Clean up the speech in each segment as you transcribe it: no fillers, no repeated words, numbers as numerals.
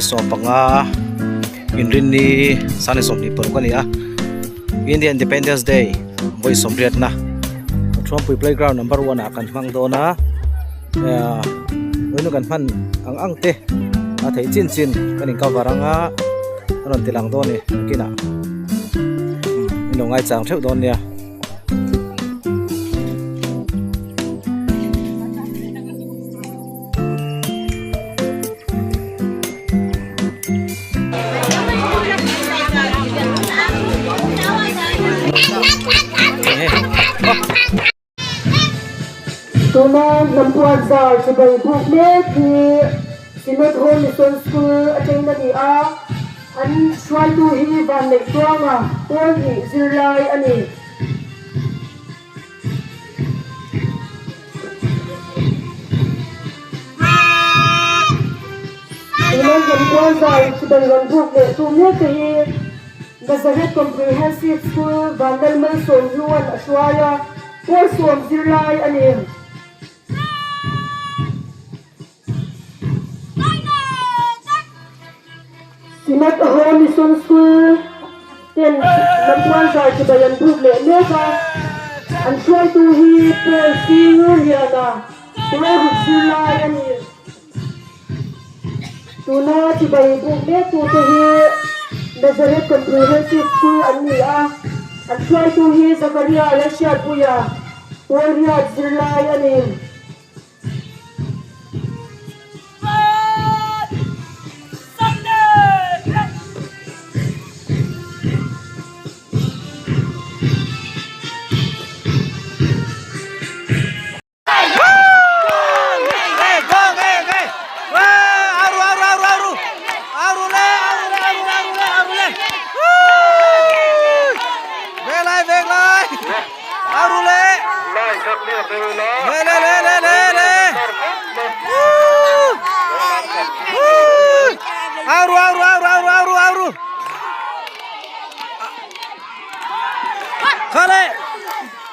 15 inrinni sangni 26 a ni a India Independence Day vawi sawmriatna Thuampui playground number one ah kan hmang dawn a ehh vawiin kan hman ang ang te a theih chin chin kan in cover ang a a rawn ti lang dawn a ni nakinah min lo ngaichang theuh dawn nia. Tuna hnampuan zar chibai buk mek hi Synod Home Mission School atangin a ni a, an hruaitu hi Vanneih Tuanga pawl hnih zirlai a ni. Tuna hnampuan zar chibai rawn buk leh tu mek te hi Nazareth Comprehensive School Vanlalmalsawmhluan a hruai a. Pawl sawm zirlai a ni. Synod Home Mission School ten Lampuan zar chibai an buk leh mek a, an hruaitu hi Paul C. Ngurliana, Pawl ruk zirlai a ni. Tuna chibai buk mek tute hi Nazareth Comprehensive School an ni a, an hruaitu hi Zakaria Lalhriatpuia, Pawl Riat zirlai a ni.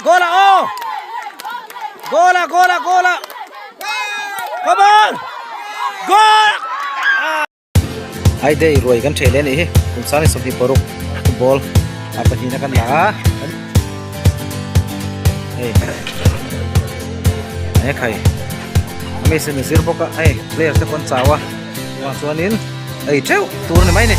Goal ah aw! Goal ah goal ah goal ah! Come on! Goal! Ai day ruai kan thei leh a nih hi kum sang leh 26 football a pahnihna kan la a hei he khai a meisin a zir bawk a hei player te pawh an chau a chuvang chuanin ei teuh tur a ni mai a ni.